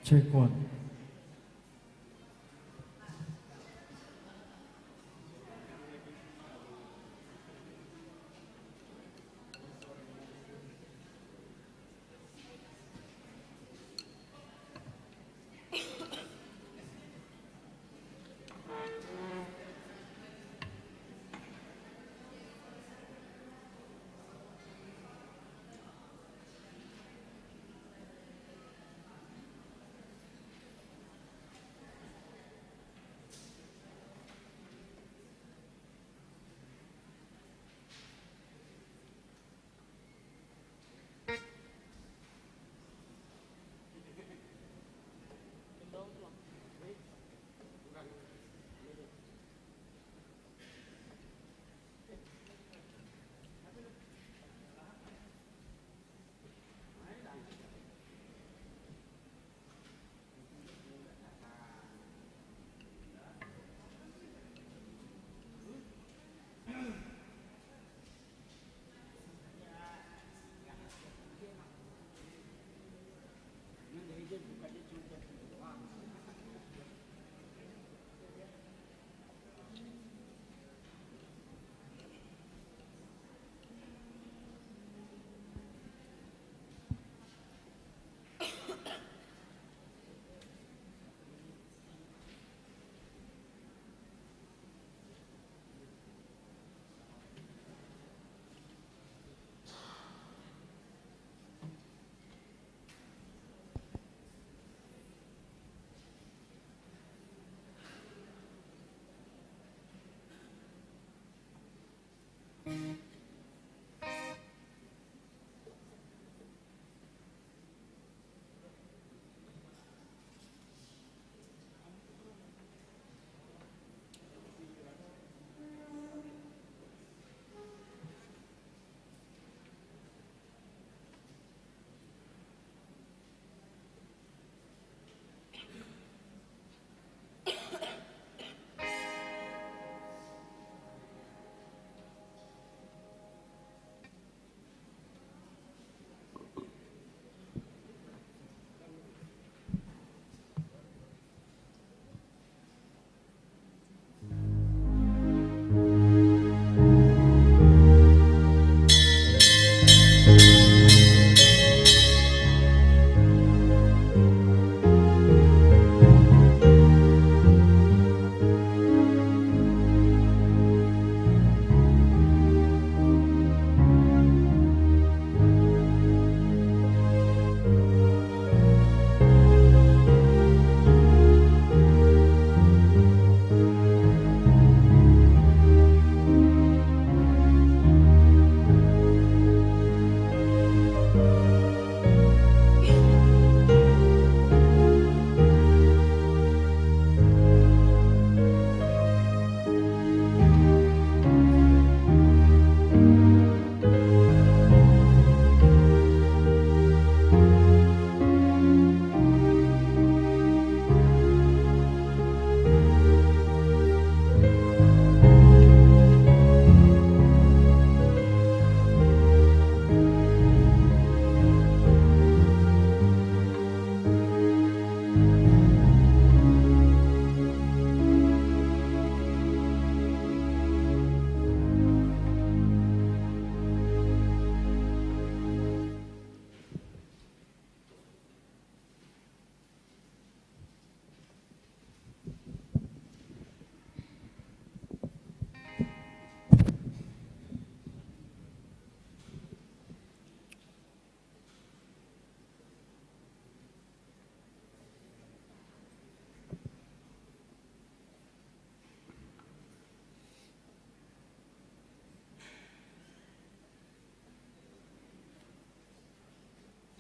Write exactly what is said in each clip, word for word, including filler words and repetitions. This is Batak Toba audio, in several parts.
Check one.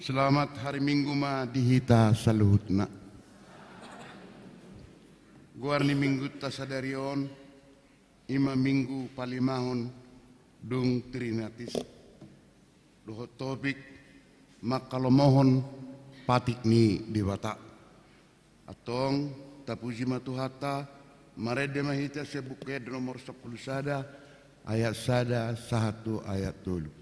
Selamat hari Minggu ma di hita saluhutna. Goar ni Minggunta sadari on, i ma Minggu palimahon dung Trinitatis. Dohot topik, manghalomohon patik ni Debata. Antong, tapuji ma Tuhanta, marende ma hita sian Buku Ende nomor sampulu sada, ayat sada sahat tu ayat tolu.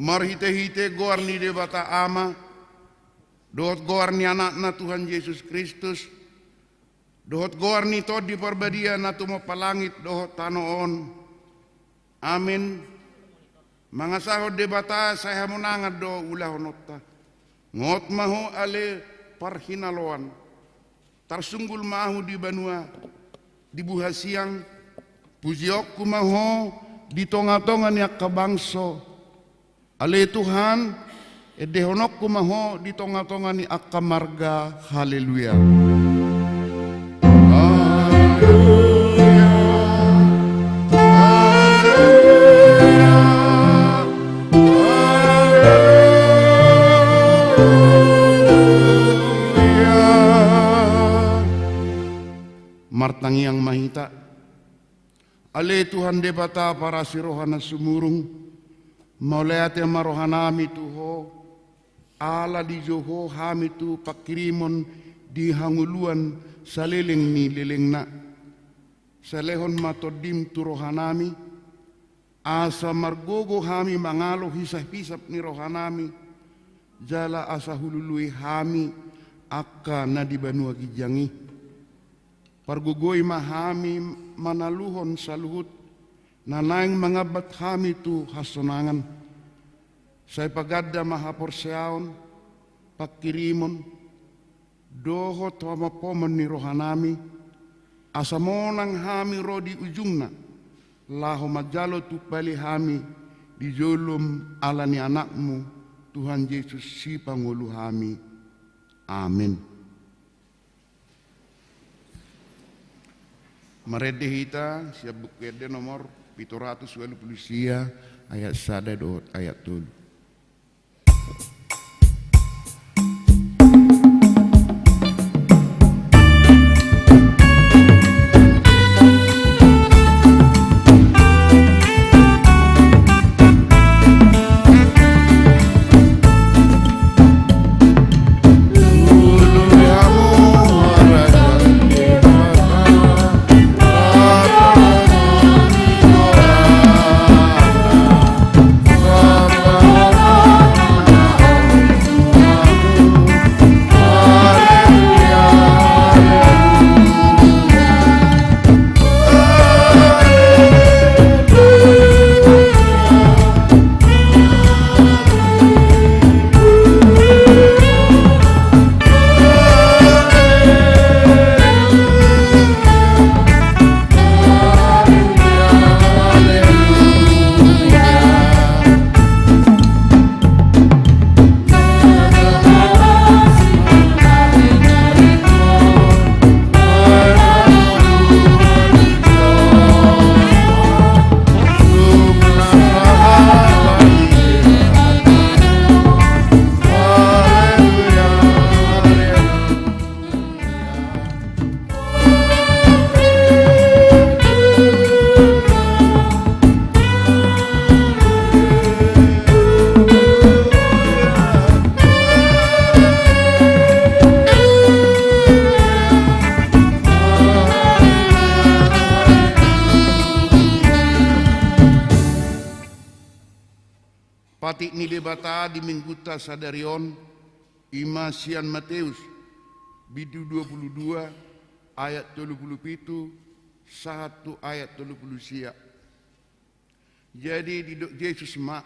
Marhitehite goar ni Debata Ama, dohot goar ni Anakna Tuhan Jesus Kristus, dohot goar ni Tondi Parbadia na tumompa langit dohot tano on. Amen. Mangasahon Debata sai hamonangan do ulahononta. Ngot ma ho ale parhinaloan. Tarsunggul ma ahu di banua, di buhasiang, pujionku ma ho di tongatonga ni angka bangso. Ale Tuhan, endehononku ma ho di tongatonga ni angka marga. Haleluya. Haleluya. Haleluya. Haleluya. Martangiang ma hita. Ale Tuhan Debata parasi roha na sumurung, mauliate ma rohanami tu Ho, ala dijou Ho hami tu pangkirimon di hangoluan saleleng ni lelengna. Sai lehon ma Tondim tu rohanami, asa margogo hami mangalo hisaphisap ni rohanami, jala asa hulului hami angka na di banua ginjang i. Pargogoi ma hami manaluhon saluhut na naeng mangambat hami tu hasonangan. Sai paganda ma haporseaon, pangkirimon, dohot hapompomon ni rohanami, asa monang hami ro di ujungna, laho manjalo tumpali hami di jolom ala ni Anakmu, Tuhan Jesus Sipangolu hami. Amen. Marende hita sian Buku Ende nomor pitu ratus ualu pulu sia, ayat sada dohot ayat tolu. Patik ni Debata di Minggunta sadari on, i ma sian Mateus, bindu dua pulu dua, ayat tolu pulu pitu, sahat tu ayat tolu pulu sia. Jadi didok Jesus ma,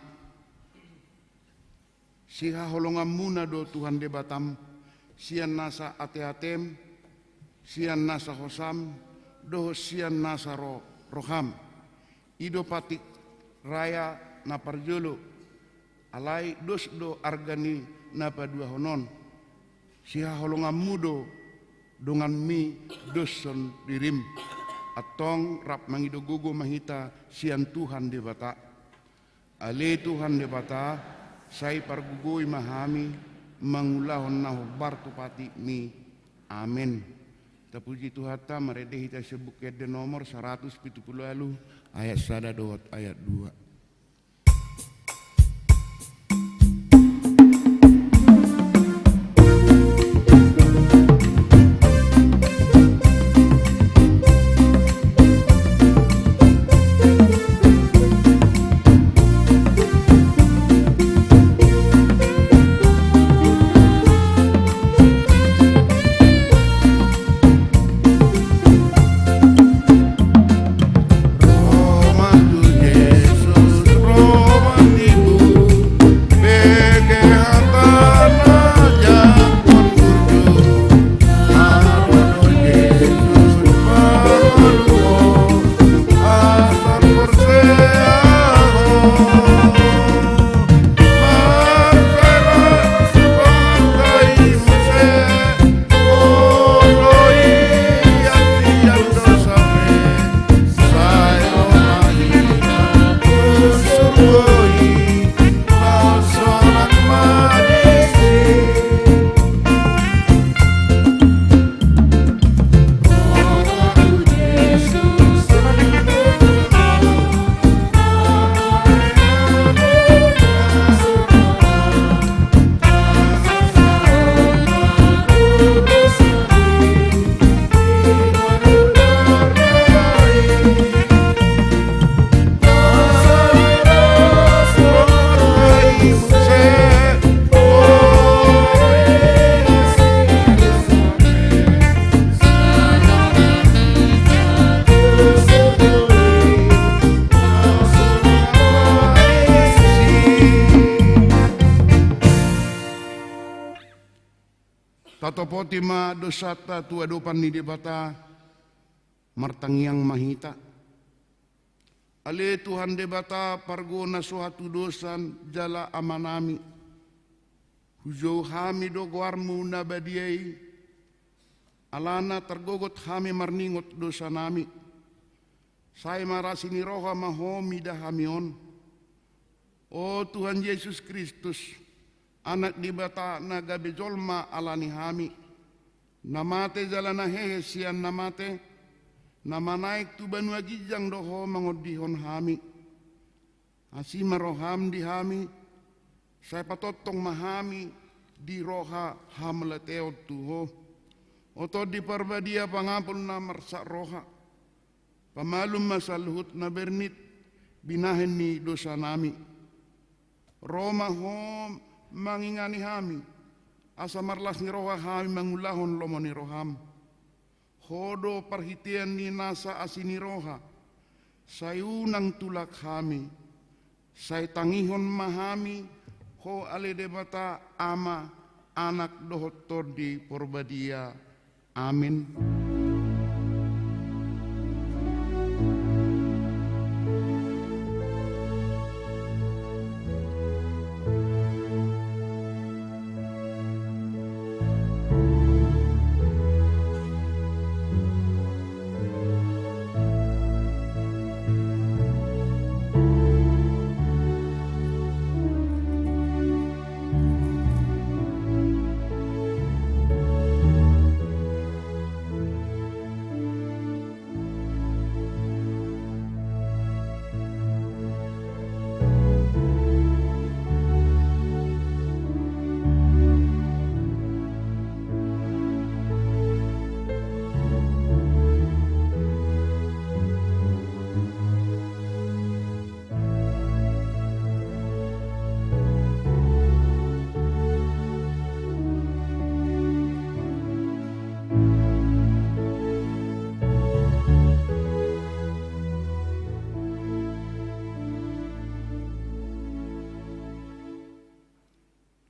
sihaholonganmuna do Tuhan Debatam, sian nasa ateatem, sian nasa hosam, dohot sian nasa ro-, roham. I do patik raya na parjolo, alai dos do arga ni na paduahon on. Sihaholonganmu do donganmi doshon dirim. Antong rap mangido gogo ma hita sian Tuhan Debata. Ale Tuhan Debata, sai pargogoi ma hami mangulahon na hombar tu patikmi. Amen. Tapuji Tuhanta, marende hita sian Buku Ende nomor saratus pitu pulu ualu, ayat sada dohot ayat dua. Tatopoti ma dosanta tu adopan ni Debata, martangiang ma hita. Ale Tuhan Debata, pargogoi na so hatudosan jala Amanami, hujou hami do goarmu na badia i, alana targogot hami marningot dosanami. Sai marasi ni roha ma Ho mida hami on. O Tuhan Jesus Kristus, Anak Debata na gabe jolma ala ni hami, na mate jala na hehe sian na mate, na manaek tu banua ginjang do Ho mangondihon hami. Asi ma roham di hami, sai patongtong ma hami di roha hamauliateon tu Ho. O Tondi Parbadia, pangapul na marsak roha, pamalum ma saluhut na bernit binahen ni dosanami. Ro ma Ho mangingani hami, asa marlas ni roha hami mangulahon lomo ni roham. Ho do parhitean ni nasa asi ni roha, sai unang tulak hami, sai tangihon ma hami Ho ale Debata Ama, Anak dohot Tondi Porbadia. Amen.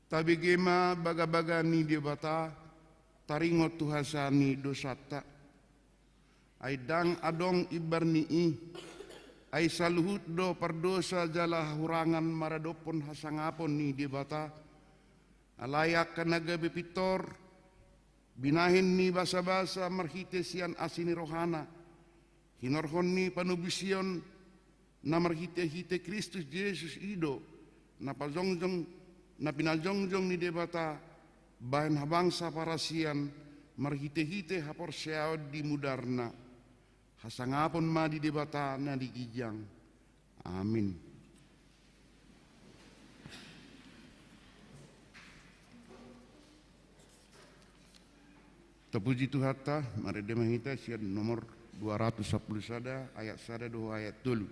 Tabege ma bagabaga ni Debata, taringot tu hasea ni dosanta. Ai ndang adong imbar ni i, ai saluhut do pardosa jala hahurangan maradophon hasangapon ni Debata. Alai angka na gabe pintor, binahen ni basabasa marhite sian asi ni rohana, hinorhon ni panobusion na marhitehite Kristus Jesus i do, na pajongjong, na pinajongjong ni Debata, bahen habangsa parasian, marhitehite haporseaon di mudarna. Hasangapon ma di Debata na di ginjang. Amin. Tapuji Tuhanta, marende ma hita sian nomor dua ratus sampulu sada, ayat sada dohot ayat tolu.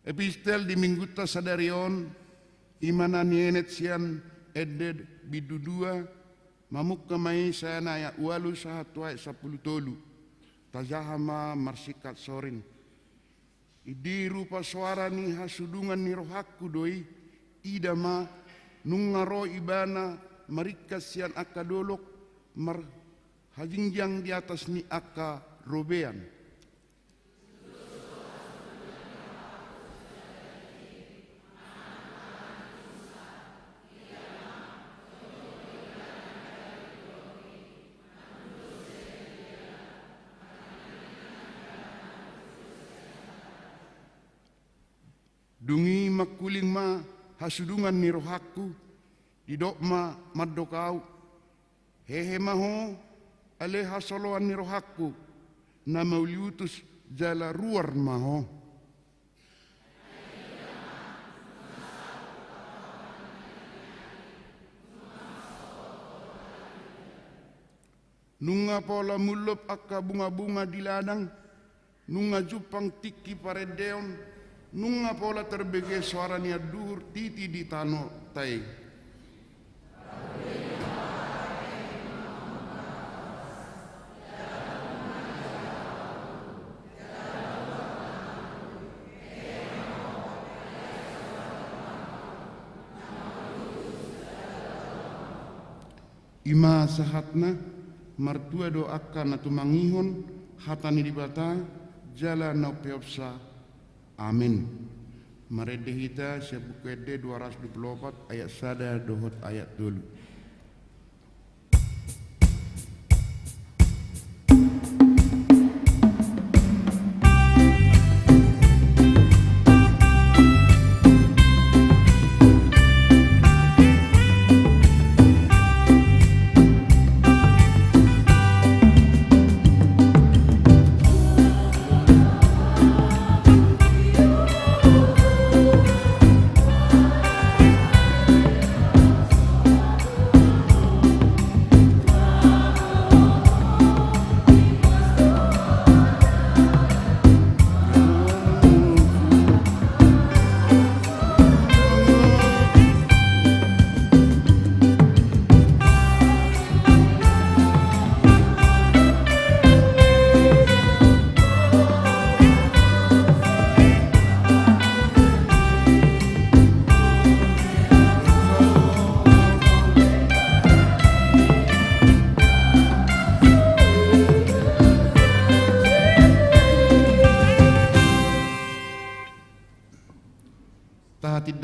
Epistel di minggunta sadari on, i ma na nienet sian ende bindu dua, mamungka ma i sian ayat ualu sahat tu ayat sampulu tolu. Tajaha ma marsingkat sorin. Inde, rupa soara ni hasudungan ni rohangku do i, ida ma, nunga ro ibana maringkat sian angka dolok, marhajingjang di atas ni angka robean. Dung i mangkuling ma hasudungan ni rohangku, didok ma mandok ahu: Hehe ma ho, ale hasoloan ni rohangku, na mauliutus jala ruar ma ho. Nunga pola mullop angka bungabunga di ladang, nunga jumpang tingki parendeon, nunga pola tarbege soara ni anduhur titi di tano tae. I ma sahatna. Martua do angka na tumangihon hata ni Debata jala na umpeopsa. Amen. Marende hita sian Buku Ende dua ratus dua puluh opat ayat sada dohot ayat tolu.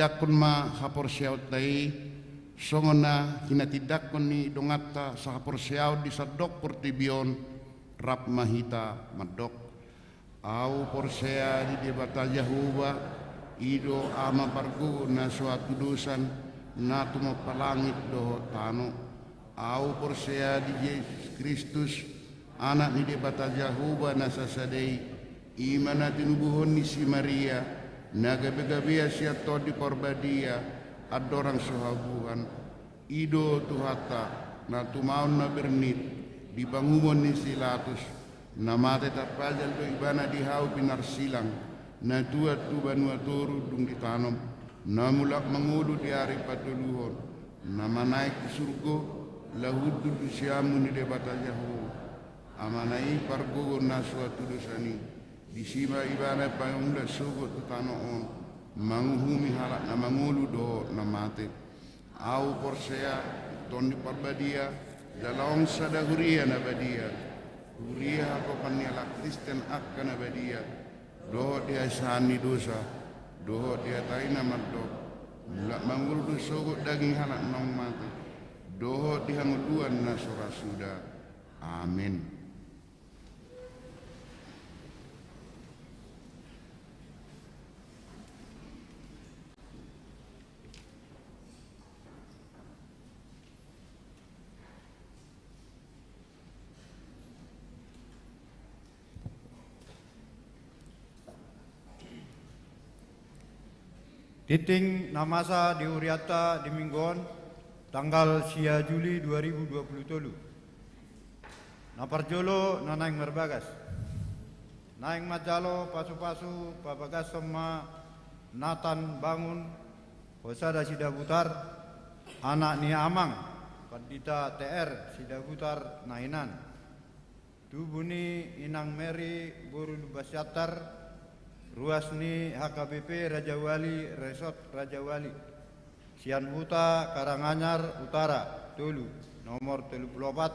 Tindanghon ma haporseaonta i, songon na hinatindangkon ni donganta sahaporseaon di sandok portibi on, rap ma hita mandok: Ahu porsea di Debata Jahowa, i do Ama pargogo na so hatudosan, na tumompa langit dohot tano. Ahu porsea di Jesus Kristus, Anak ni Debata Jahowa na sasada i, i ma na tinubuhon ni si Maria, na gabegabean sian Tondi Parbadia, andorang so habuhan. I do Tuhanta, na tumaon na bernit, di panguhuman ni si Pilatus, na mate tarpajal do ibana di hau pinarsilang, na tuat tu banua toru dung ditanom, na mulak mangolu di ari patoluhon, na manaek tu surgo, laho hundul di siamun ni Debata Jahowa, Amana i pargogo na so hatudosan i. Disi ma ibana pangula sogot tu tano on, manguhumi halak na mangolu dohot na mate. Ahu porsea di Tondi Parbadia, jala on sada huria na badia, huria haposan ni halak Kristen angka na badia, dohot di hahisaan ni dosa, dohot di hata i na mandok: Mulak mangolu do sogot daging halak naung mate, dohot di hangoluan na so ra suda. Amen. Tingting na masa di hurianta di Minggu on, tanggal sia Juli dua ribu dua puluh tolu. Na parjolo na naeng marbagas. Naeng manjalo pasupasu pabagashon ma Nathan Bangun, hosada Sidabutar, anak ni amang Pandita T R Sidabutar na hinan. Tubu ni inang Mary boru Lumban Siantar, ruas ni H K B P Rajawali, Resort Rajawali, sian Huta Karanganyar Utara tolu, nomor tolu pulu opat,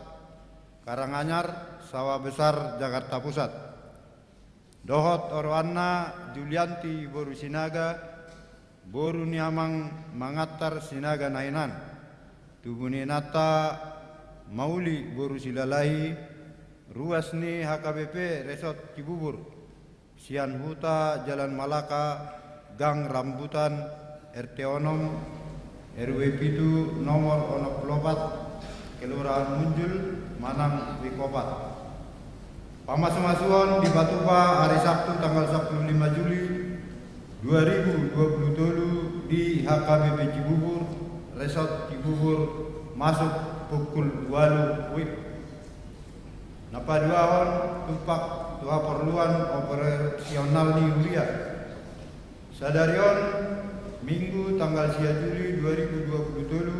Karanganyar, Sawah Besar, Jakarta Pusat. Dohot oroanna Julianti boru Sinaga, boru ni amang Mangantar Sinaga na hinan. Tubu ni inanta Mauli boru Silalahi, ruas ni H K B P Resort Cibubur, sian Huta Jalan Malaka, Gang Rambutan, R T onom, R W pitu, nomor onom pulu opat, Kelurahan Munjul, Manang Rikopat. Pamasumasuon dipatupa hari Sabtu tanggal sampulu lima Juli dua ribu dua puluh tolu di H K B P Cibubur, Resort Cibubur, masuk pukul ualu WIB. Na paduahon, tumpak tu haporluan operasional ni huria. Sadari on, Minggu tanggal sia Juli dua ribu dua puluh tolu,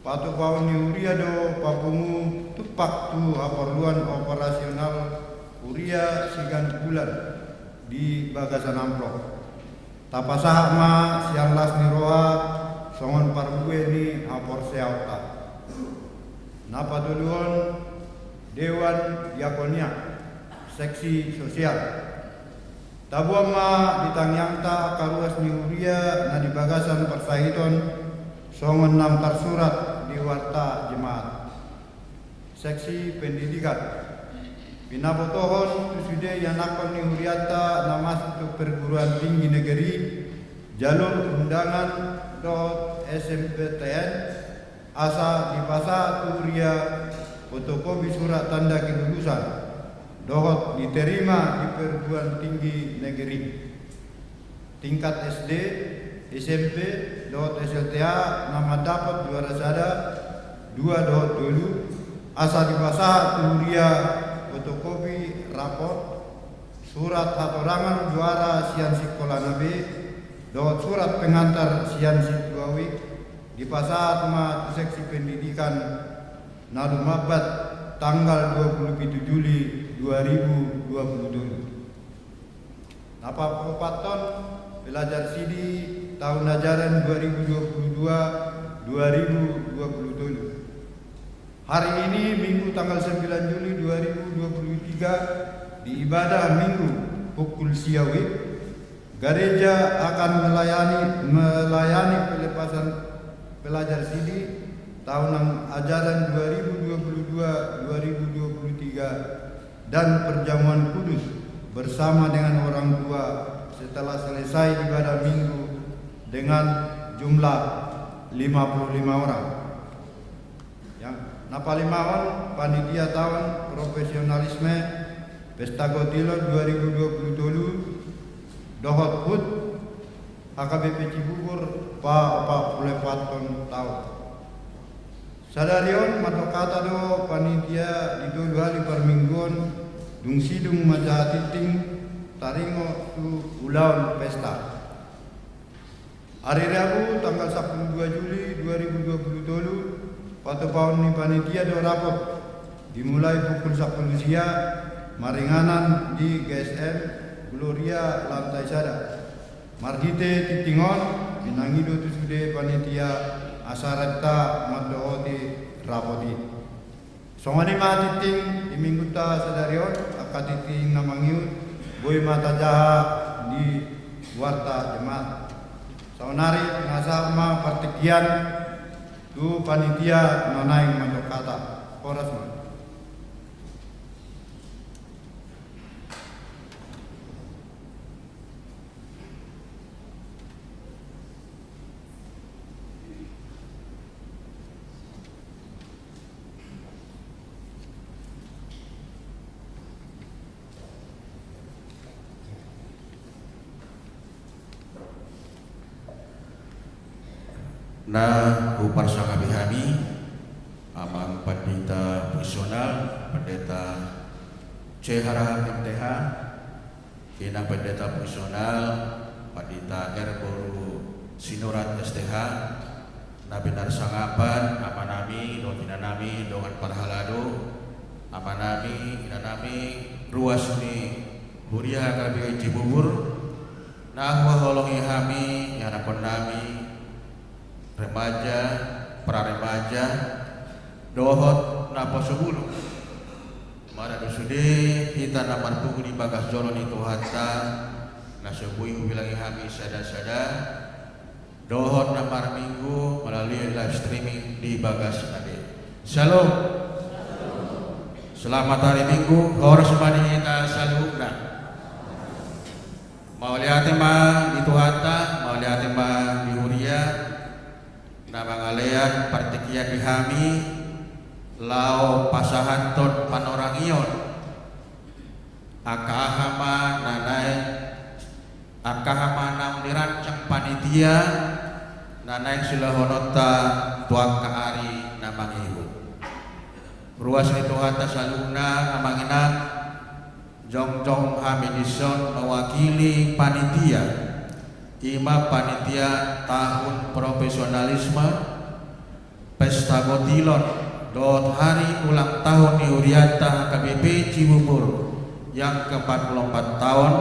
patupaon ni huria do papungu tumpak tu haporluan operasional huria siganup bulan di bagasan amplop. Tapasahat ma sian las ni roha songon parbue ni haporseaonta. Na patoluhon, Dewan Diakonia, seksi sosial. Taboan ma di tangiangta angka ruas ni huria na di bagasan parsahiton songon naung tarsurat di warta jemaat. Seksi pendidikan. Pinabotohon tu sude ianakhon ni hurianta na masuk tu perguruan tinggi negeri, jalur undangan dohot S M P T N, asa dipasahat tu huria fotokopi surat tanda kelulusan, dohot diterima di perguruan tinggi negeri. Tingkat S D, S M P, dohot S L T A na mandapot juara sada, dua dohot tolu, asa dipasahat tu huria fotokopi rapot, surat hatorangan juara sian sikolana be, dohot surat pengantar sian sintua WIB, dipasahat ma tu seksi pendidikan na lumambat tanggal dua pulu pitu Juli dua ribu dua pulu tolu. Na paopathon, pelajar sidi tahun ajaran dua ribu dua puluh dua, dua ribu dua puluh tolu. Hari ini, Minggu tanggal sembilan Juli dua ribu dua puluh tiga, di ibadah Minggu pukul sia WIB, Gereja akan melayani, melayani pelepasan pelajar sidi tahun ajaran dua ribu dua puluh dua, dua ribu dua puluh tiga dan perjamuan kudus bersama dengan orang tua setelah selesai ibadah minggu dengan jumlah lima puluh lima orang. Yang na palimahon, panitia taon profesionalisme Pesta Gotilon dua ribu dua puluh tolu dohot HUT H K B P Cibubur paopat pulu opat taon. Sadari on mandok hata do panitia di tolu hali parmingguon, dung sidung manjaha tingting taringot tu ulaon pesta. Ari Rabu tanggal sampulu dua Juli dua ribu dua puluh tolu, patupaon ni panitia do rapot, dimulai pukul sampulu sia, maringanan di G S M Gloria lantai sada. Marhite tingting on, pinangido tu sude panitia asa rap mandohoti rapot i. Songon i ma tingting di minggunta sadari on, angka tingting na mangihut boi ma tajaha di warta jemaat. Saonari pinasahat ma partingkian tu panitia na naeng mandok hata. Horas ma. Na huparsangapi hami, Amang Pandita Profesional, Pandita C Harahap, M T H, Inang Pendeta Profesional, Pandita R Boru Sinurat, S T H, na pinarsangapan amanami dohot inanami dongan parhalado, amanami, inanami, ruas ni Huria H K B P Cibubur, na huhaholongi hami, ianakhonnami, remaja, praremaja, dohot naposobulung. Maradu sude hita na marpungu di bagas joro ni Tuhanta, na so boi hubilangi hami sada-sada, dohot na marminggu melalui live streaming di bagas ade. Shalom. Selamat hari Minggu, horas ma di hita saluhutna. Mauliate ma di Tuhanta, mauliate ma di huria, na mangalean partingkian di hami, laho pasahathon panorangion, angka aha ma na naeng, angka aha ma naung nirancang panitia, na naeng siulahononta tu angka ari na mangihut. Ruas ni Tuhanta saluhutna, amang inang, jongjong hami dison mewakili panitia, i ma panitia tahun profesionalisme, Pesta Gotilon, dohot hari ulang tahun ni hurianta H K B P Cibubur yang keempat puluh empat tahun,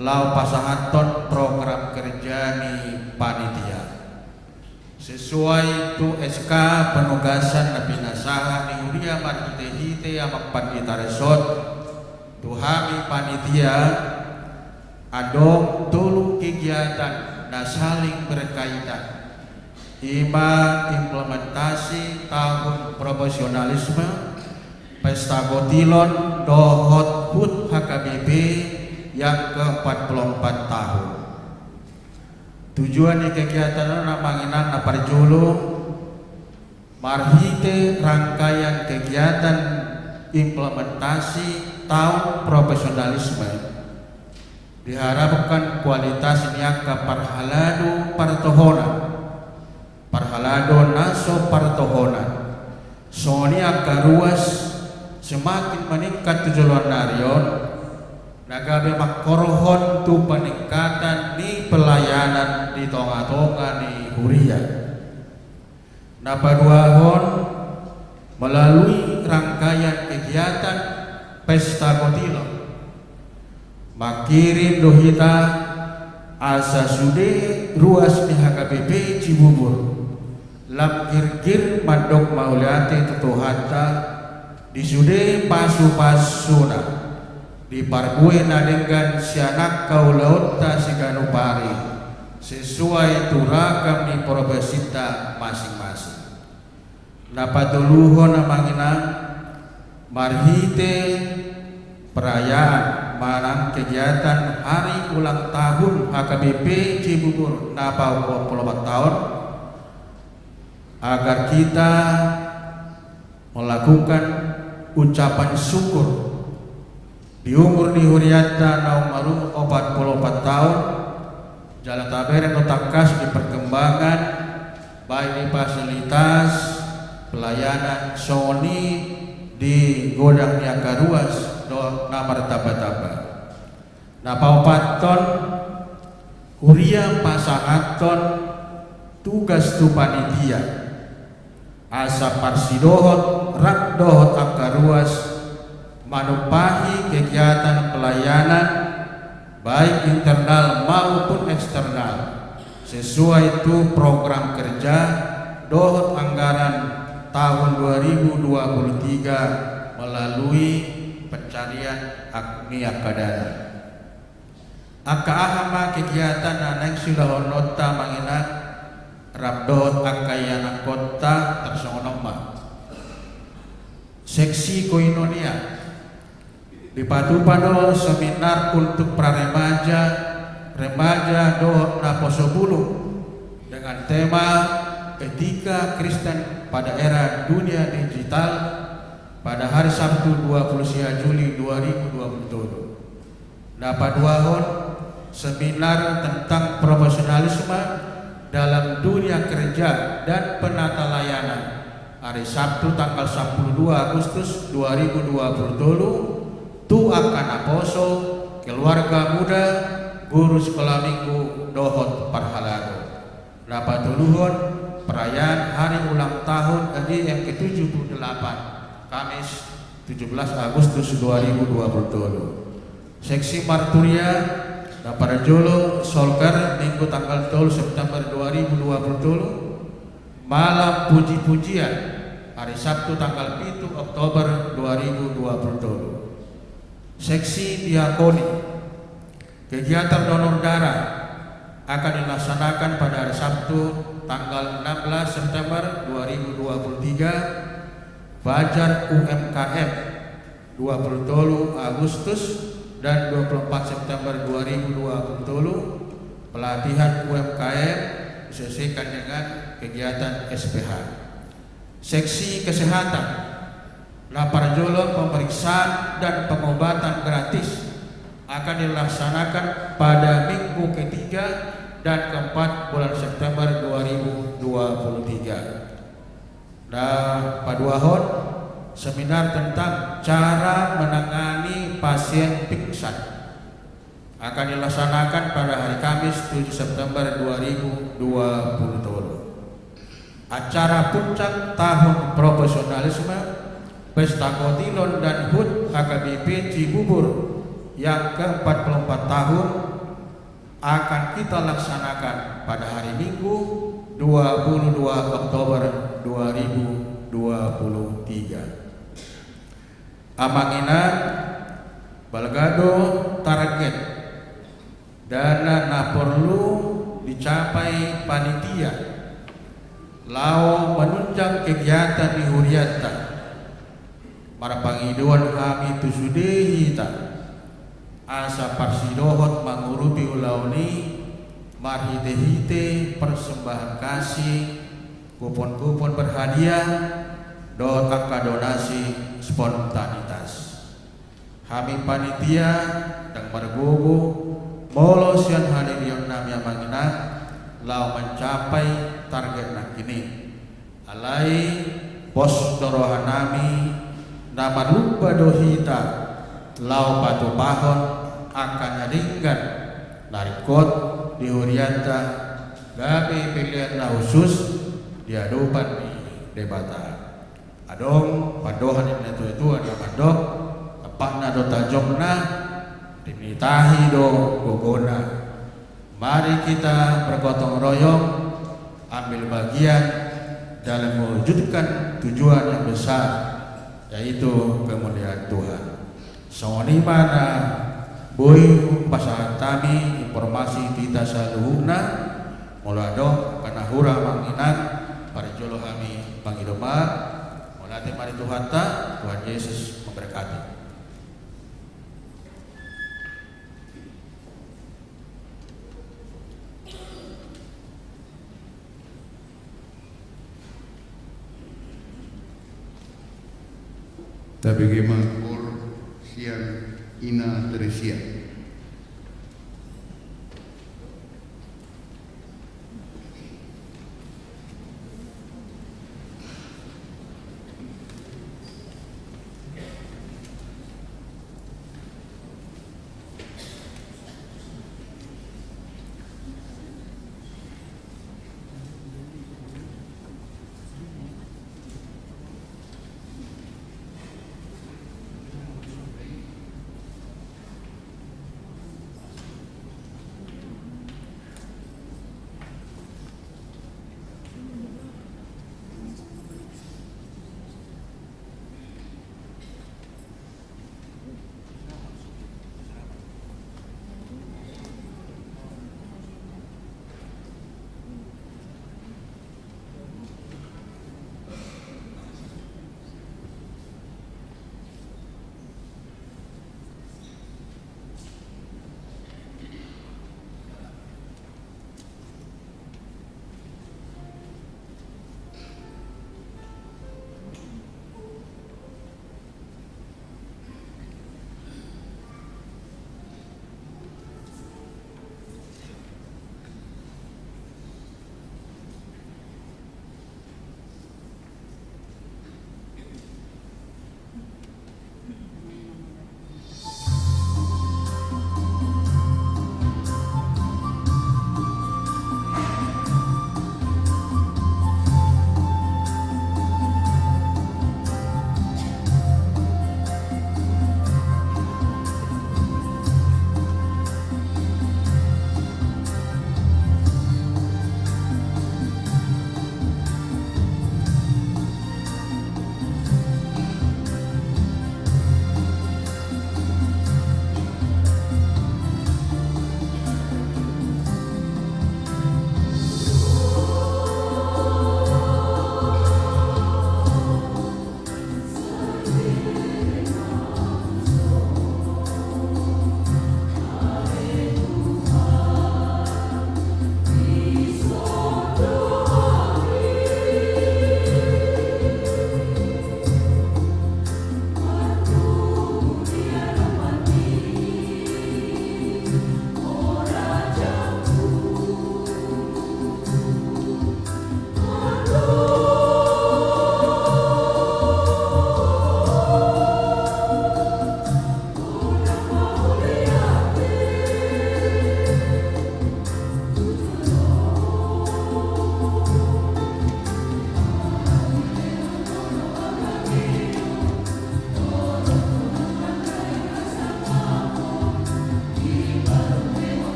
laho pasahathon program kerja ni panitia. Sesuai tu S K penugasan na pinasahat ni huria marhite-hite Amang Pandita Resort, tu hami panitia, adong tolu kegiatan na saling berkaitan, i ma implementasi tahun profesionalisme, Pesta Gotilon dohot HUT H K B P yang keempat puluh empat tahun. Tujuan ni kegiatan on, amang inang, na parjolo, marhite rangkaian kegiatan implementasi tahun profesionalisme, diharapkan kualitas ni angka parhalado partohonan, parhalado na so partohonan, songon i angka ruas semakin meningkat tu joloan ni ari on, na gabe mangkorhon tu peningkatan ni pelayanan di tonga-tonga ni huria. Na paduahon, melalui rangkaian kegiatan Pesta Gotilon, mangkirim do hita asa sude ruas ni H K B P Cibubur lam girgir mandok mauliate tu Tuhanta di sude pasu-pasuna. diparbue na denggan sian angka ulaonta siganup ari, sesuai tu ragam ni profesinta masing-masing. Na patoluhon, Amang Inang, marhite perayaan manang kegiatan hari ulang tahun H K B P Cibubur na paopat pulu opat taon, agar kita melakukan ucapan syukur di umur ni hurianta na ummarumur opat pulu opat taon, jala tabereng do tangkas di perkembangan, baik di fasilitas pelayanan songon i di godang ni angka ruas dohot na martamba-tamba. Na paopathon, huria pasahathon tugas tu panitia, asa parsidohot rap dohot angka ruas manumpahi kegiatan pelayanan, baik internal maupun eksternal, sesuai tu program kerja dohot anggaran tahun dua ribu dua puluh tiga melalui pencarian ak-, ni angka dana. Angka aha ma kegiatan na naeng siulahononta, Amang Inang, rap dohot angka ianakhonta? Tarsongon on ma. Seksi koinonia. Dipatupa do seminar untuk praremaja, remaja dohot naposo bulung dengan tema Etika Kristen pada Era Dunia Digital pada hari Sabtu dua puluh sia Juli dua ribu dua puluh tolu. Na paduahon, seminar tentang profesionalisme dalam dunia kerja dan penata layanan, hari Sabtu tanggal sampulu dua Agustus dua ribu dua puluh tolu, tu angka naposo, keluarga muda, guru sekolah minggu dohot parhalado. Na patoluhon, perayaan hari ulang tahun R I M ke tujuh puluh delapan, Kamis tujuh belas Agustus dua ribu dua puluh tolu. Seksi marturia, na parjolo, Solker, Minggu tanggal tolu September dua ribu dua puluh tolu, malam puji-pujian, hari Sabtu tanggal pitu Oktober dua ribu dua puluh tolu. Seksi diakoni, kegiatan donor darah akan dilaksanakan pada hari Sabtu, tanggal enam belas September dua ribu dua puluh tiga, fajar U M K M, dua puluh tolu Agustus dan dua puluh empat September dua ribu dua puluh tolu, pelatihan U M K M disesuaikan dengan kegiatan S P H. Seksi kesehatan, na parjolo, pemeriksaan dan pengobatan gratis akan dilaksanakan pada minggu ketiga dan keempat bulan September dua ribu dua puluh tiga. Na paduahon, seminar tentang cara menangani pasien pingsan akan dilaksanakan pada hari Kamis tujuh September dua ribu dua puluh tolu. Acara puncak tahun profesionalisme, Pesta Kotilon dan HUT H K B P Cibubur yang keempat puluh empat tahun akan kita laksanakan pada hari Minggu, dua puluh dua Oktober dua ribu dua puluh tiga. Amang Inang, balga do target dana na porlu dicapai panitia laho manunjang kegiatan ni hurianta. Marpangidoan hami tu sude hita, asa parsidohot mangurupi ulaon i marhite-hite persembahan kasih, kupon-kupon berhadiah, dohot angka donasi spontanitas. Hami panitia ndang margogo molo sian hadirionnami, Amang Inang, laho mancapai target nangkin i. Alai pos do rohanami, na marlumba do hita laho patupahon angka na denggan na ringkot di hurianta, gabe pelean na hushus di adopan ni Debata. Adong pandohan ni natua-tua na mandok, tampakna do tajomna, tinitahi do gogona. Mari kita bergotong royong, ambil bagian dalam mewujudkan tujuan yang besar, yaitu kemuliaan Tuhan. Songon i ma na boi pasahat hami informasi tu hita saluhutna. Molo adong angka na hurang, amang inang, parjolo hami mangido maaf. Mauliate ma di Tuhanta, Tuhan Yesus memberkati. Tabege ma hor sian Ina Teresia.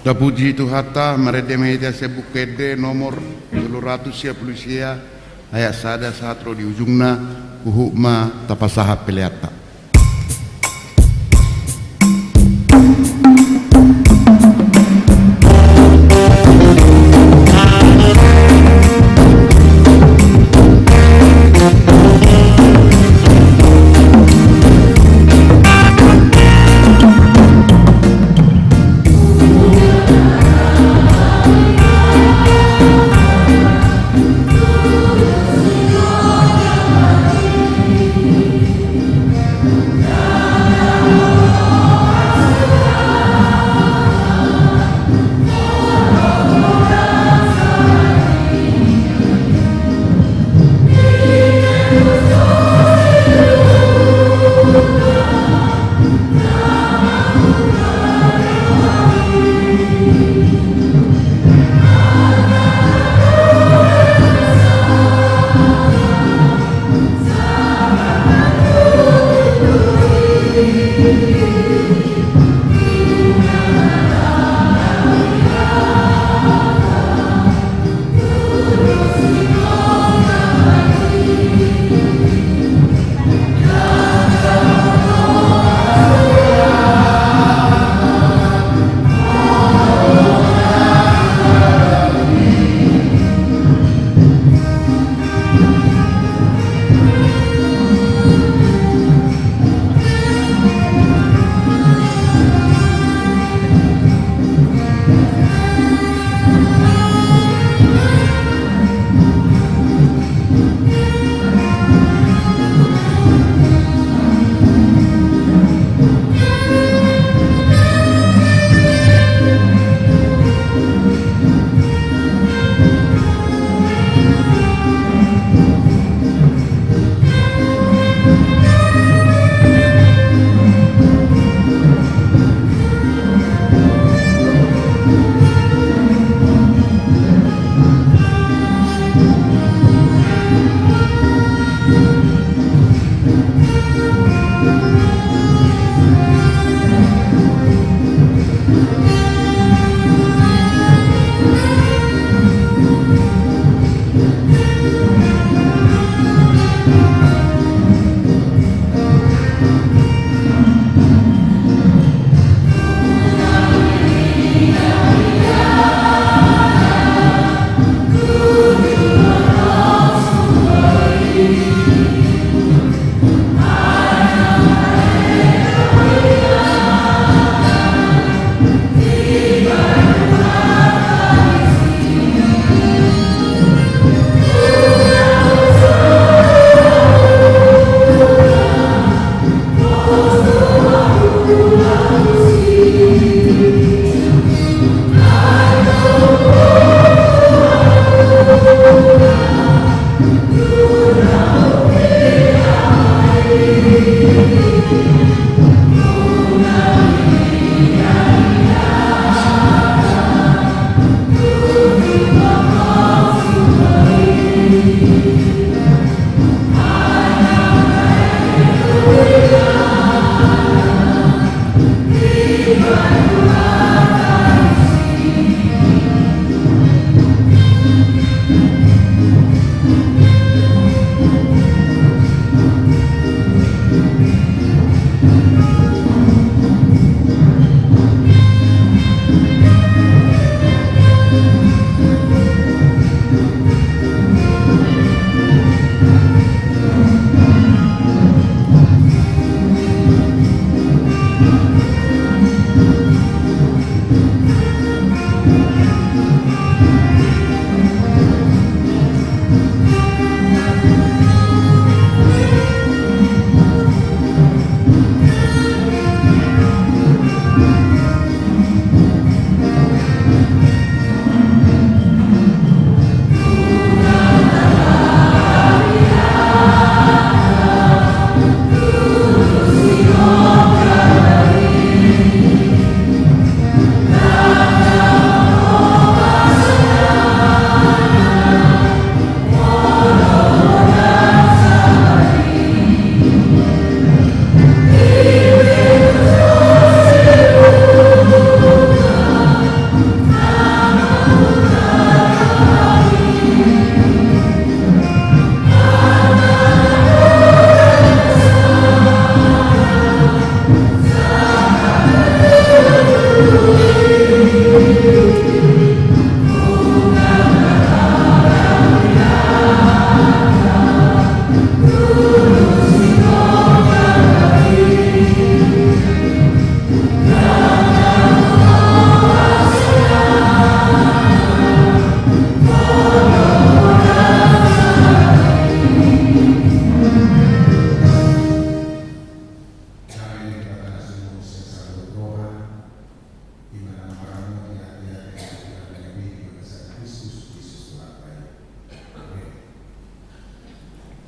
Tapuji Tuhanta, marende ma hita sian Buku Ende nomor tolu ratus sia pulu sia, ayat sada sahat ro di ujungna, huhut ma tapasahat peleanta.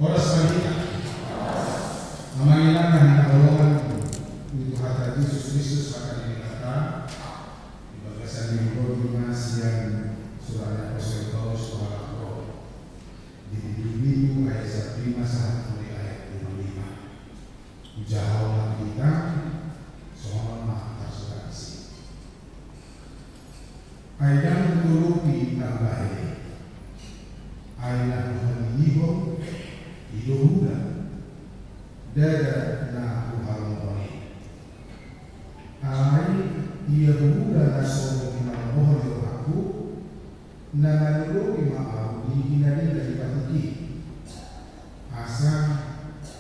Horas ma di hita. Amang inang na hinaholongan ni Tuhanta Jesus Kristus, hata ni Debata, di bagasan minggu on, ima sian surat ni apostel Paulus tu halak Rom, di bindu bindu ayat sampulu lima sahat tu di ayat dua pulu lima. Hujaha ma di hita songon on ma tarsurat disi. Ai ndang hutolopi na hubahen i, ai na huhagigihon i do huhula, ndada na huhalomohon i. Ai ia huhula na so hinalomohon ni rohangku, na manolopi ma ahu di hinadinggan ni patik i, asa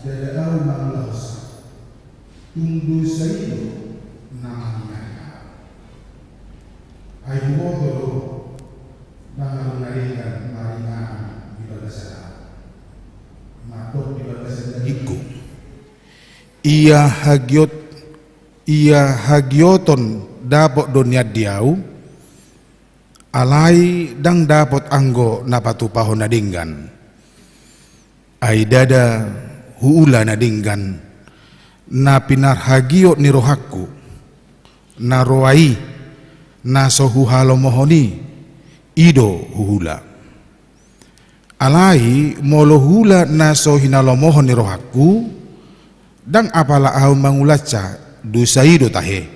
ndada ahu mangula hosa. Tung dosa i do na mangingangi ahu. Ai huboto do, ndang adong na denggan maringanan di bagasan ahu. Mandok di bagasan dagingku. Ia hagiot, ia hagioton dapot do nian di ahu, alai ndang dapot anggo na patupahon na denggan. Ai ndada huula na denggan, na pinarhagiot ni rohangku, na roa i, na so huhalomohon i, i do huhula. Alai molo huula na so hinalomohon ni rohangku, ndang apala ahu mangulansa, dosa i do tahe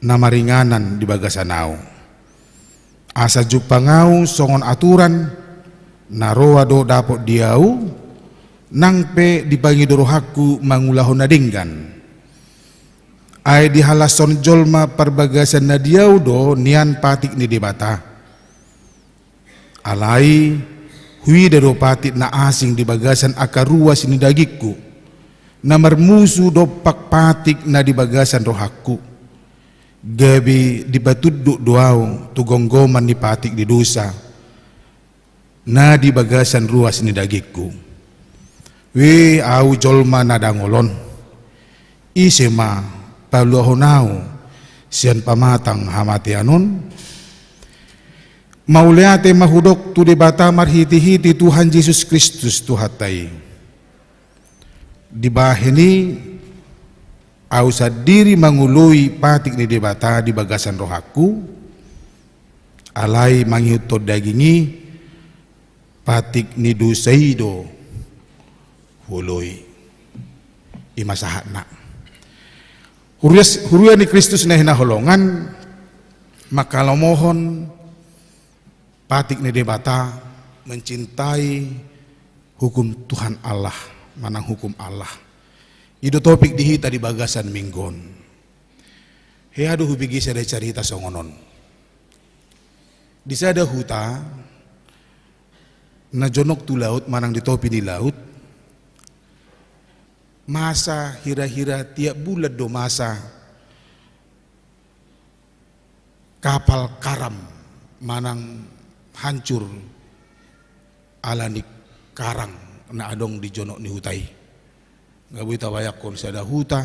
na maringanan di bagasan ahu. Asa jumpang ahu songon aturan, na roa do dapot di ahu, nang pe dipangido rohangku mangulahon na denggan. Ai dihalashon jolma parbagasan na di ahu do nian patik ni Debata. Alai huida do patik na asing di bagasan angka ruas ni dagingku, na marmusu dompak patik na di bagasan rohangku. Gabe dipatunduk do ahu tu gomgoman ni patik ni dosa na di bagasan ruas ni dagingku. Wee ahu jolma na dangol on, ise ma paluahon ahu sian pamatang hamatean on? Mauliate ma hudok tu Debata marhitehite Tuhan Jesus Kristus Tuhanta i. Dibahen i ahu sandiri mangoloi patik ni Debata di bagasan rohangku, alai mangihuthon daging i, patik ni dosa i do huoloi. I ma sahatna. Huria, huria ni Kristus na hinaholongan, manghalomohon patik ni Debata, mencintai hukum Tuhan Allah, manang hukum Allah. I do topik di hita di bagasan minggu on. Hea do hubege sada carita songon on. Di sada huta na jonok tu laut manang di topi ni laut, masa hira-hira tiap bulan do masa kapal karam manang hancur ala ni karang na adong di jonok ni huta i. Nga boi tabayangkon sada huta,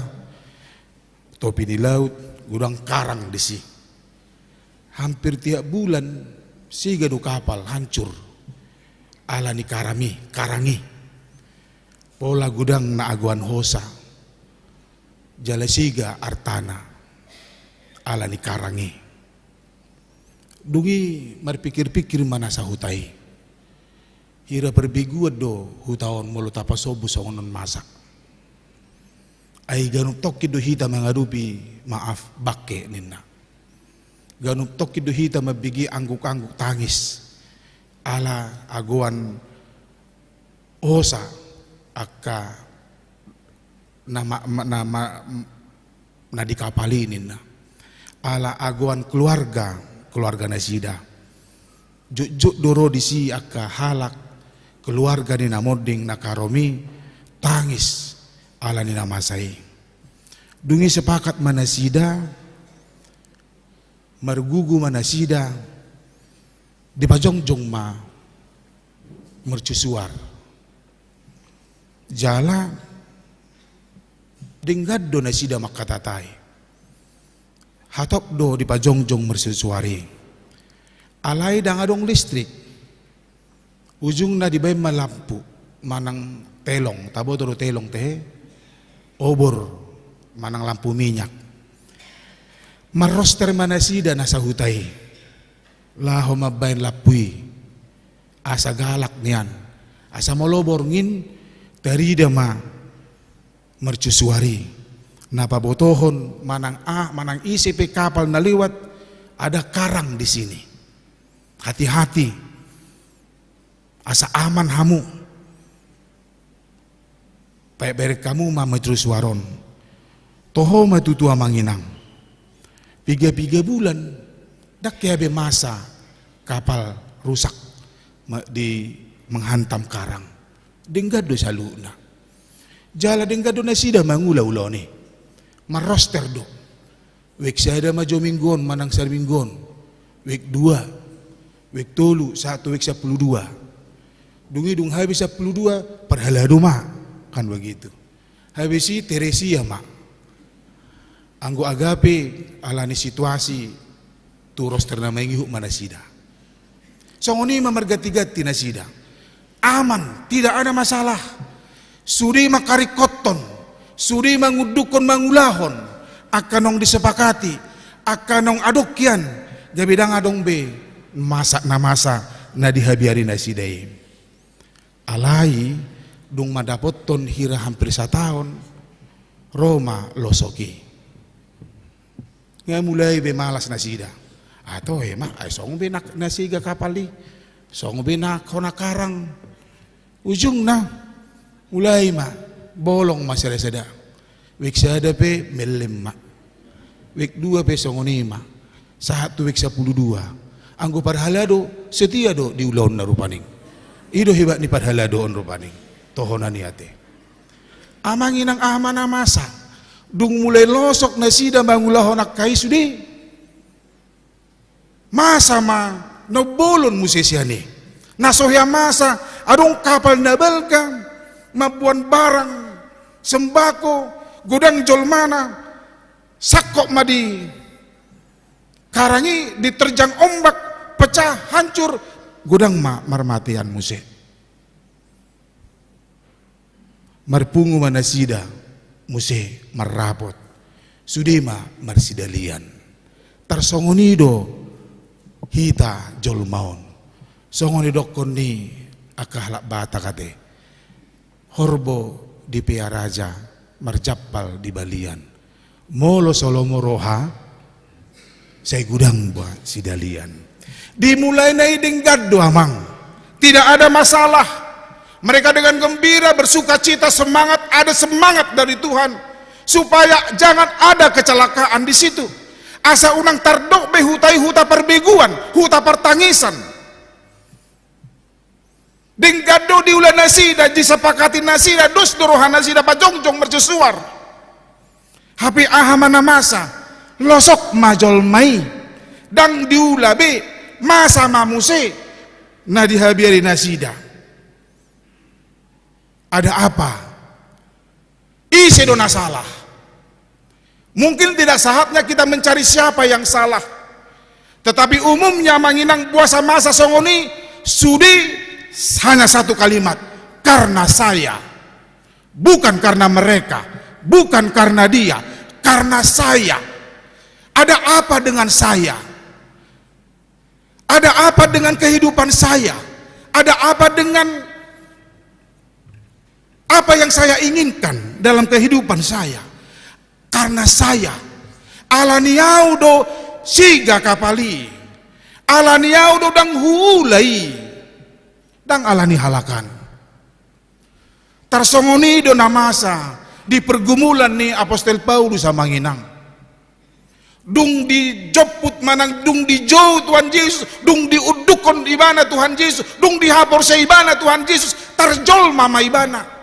topi ni laut, godang karang disi. Hampir tiap bulan, sega do kapal hancur ala ni karang i, karang i. Pola godang na agoan hosa, jala sega artana ala ni karang i. Dung i marpikir-pikir ma na sahuta i. Hira parbingguan do huta on molo tapasombu songon on masa. Ai ganup tongkin do hita mangadopi, maaf, bangke ninna. Ganup tongkin do hita mambege angguk-angguk tangis ala agoan hosa angka na ma, ma, na ma, na di kapal i ninna. Ala agoan keluarga, keluarga nasida. Jotjot do ro disi angka halak keluarga ni na monding na karom i tangis ala ni na masa i. Dung i sepakat ma nasida, margugu ma nasida, dipajongjong ma mercusuar. Jala denggan do nasida mangkatai. Hatop do dipajongjong mercusuar i. Alai ndang adong listrik. Ujungna dibaen ma lampu. manang telong, taboto do telong tehe, obor manang lampu minyak. Marroster ma nasida na sahuta i laho mambahen lampu i, asa galak nian, asa molo borngin tarida ma mercusuar i. Na pabotohon manang a, manang ise pe kapal na lewat, ada karang di sini. Hati-hati, asa aman hamu. Pabereng hamu ma mercusuar on. Toho ma tutu, amang inang. Piga-piga bulan, ndang hea be masa kapal rusak ma-, di menghantam karang. Denggan do saluhutna. Jala denggan do nasida mangula ulaon i. Marroster do. Wijk sada ma jo minggu on manang saminggu on. Wijk dua, wijk tolu, sahat tu wijk sampulu dua. Dung i dung habis sampulu dua, parhalado ma. Kan begitu. Habis i Teresia ma. Anggo Agape, alani situasi, tu roster na mangihut ma nasida. Songon i ma marganti-ganti nasida. Aman, tidak ada masalah. Sude ma karingkothon, sude ma ngundukhon mangulahon, angka naung disepakati, angka naung adong hian, gabe ndang adong be masa na masa na dihabiari nasida i. Alai, dung mandapothon hira hampir sataon, ro ma losok i. Nga mulai be malas nasida. Ato ema, ai songon be na, na sega kapal i. Songon be na hona karang. Ujungna, mulai ma, bolong ma sada-sada. Wijk sada pe mellem ma. Wijk dua pe songon i ma. Sahat tu wijk sampulu dua. Anggo parhalado, setia do di ulaonna rupani. I do hebat ni parhalado on rupani. Tohonan i ate. Amang inang, aha ma na masa? Dung mulai losok nasida mangulahon angka i sude. Masa ma na umbolon muse sian i. Na so hea masa, adong kapal na balga, mamboan barang, sembako, godang jolmana, sangkot ma di karang i, diterjang ombak, pecah, hancur, godang ma marmatean muse. Marpungu ma nasida muse marrapot. Sude ma marsidalian. Tarsongon i do hita jolma on. Songon didokkon ni angka halak Batak ate. Horbo di pea raja, marjampal di balian. Molo so lomo roha, sai godang ma sidalian. Dimulai na i denggan do, amang. Tidak ada masalah. Mereka dengan gembira, bersukacita, semangat, ada semangat dari Tuhan. Supaya jangan ada kecelakaan di situ. Asa unang tardok be huta i huta parbeguan, huta partangisan. Denggan do diula nasida, disepakati nasida, dos do roha nasida, pajongjong mercusuar. Hape aha ma na masa, losok ma jolma i, ndang diula be, masa ma muse na dihabiari nasida. Ada apa? Ise do na salah? Mungkin tidak saatnya kita mencari siapa yang salah. Tetapi umumnya, amang inang, boasa masa songon i, sude hanya satu kalimat, "Karena saya." Bukan karena mereka, bukan karena dia, karena saya. Ada apa dengan saya? Ada apa dengan kehidupan saya? Ada apa dengan apa yang saya inginkan dalam kehidupan saya? Karena saya, alani au do siga kapal i, alani au do ndang huula i, ndang alani halak an. Tarsongon i do na masa di pergumulan ni Apostel Paulus, amang inang. Dung dijomput manang dung dijou Tuhan Jesus, dung diundukhon ibana Tuhan Jesus, dung dihaporseai ibana Tuhan Jesus, tarjolma ma ibana.